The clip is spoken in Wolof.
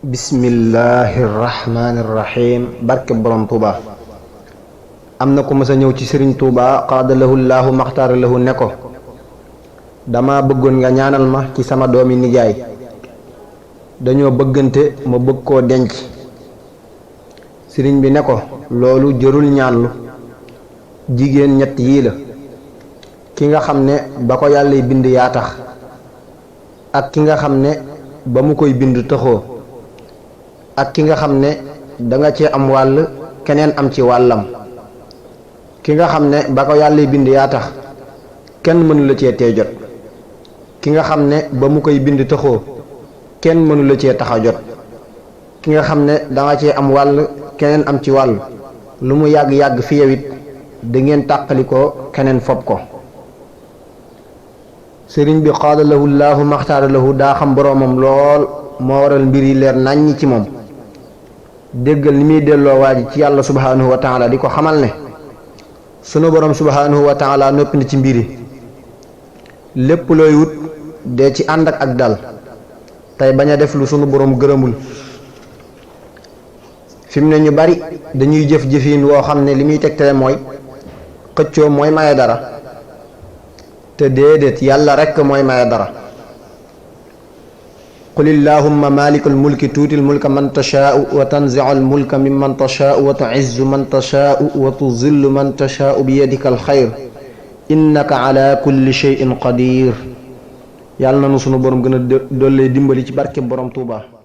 bismillahi rahmaani rahim barke borom Touba. am na ko mës a ñëw ci sëriñ Touba qaadalahu llaahu maxtaara lahu ne ko dama bëggoon nga ñaanal ma ci sama doomi nijaay dañoo bëggante ma bëgg koo denc. sëriñ bi ne ko loolu jërul ñaanlu, jigéen ñett yii la: ki nga xam ne ba ko yàlla bind yaa tax, ak ki nga xam ne ba mu koy bind taxoo, ak ki nga xam ne danga cee am wàll keneen am ci wàllam. ki nga xam ne ba ko yàlla bind yaa tax kenn mënu la cee tee jot, ki nga xam ne ba mu koy bind taxoo kenn mënu la cee tax a jot, ki nga xam ne danga cee am wàll keneen am ci wàll, lu mu yàgg-yàgg fi yow it da ngeen tàqali ko keneen fob ko. sëriñ bi qaadalahu llaahu maxtaara lahu daa xam boroomam lool, moo waral mbir yi leer nàññi ci moom. déggal ni muy delloo waa ji ci yàlla subhaanahu wa taala di ko xamal ne sunu borom subhaanahu wa taala noppi na ci mbir yi. lépp looy wut dee ci ànd ak dal tey bañ a def lu sunu borom gërëmul. fi mu ne ñu bari dañuy jëf-jëfiin woo xam ne li muy tegtale mooy xëccoo mooy maye dara, te déedéet yàlla rekk mooy maye dara. qul illahumma malikal mulki tuutil mulka man tashaau wa tanzi'ul mulka mimman tashaau wa tu'izzu man tashaau wa tuzillu man tashaau bi yadika alxayr innaka ala kulli shay'in qadir. yàlla na nu sunu borom gën a dollee dimbali ci barke borom Tuuba.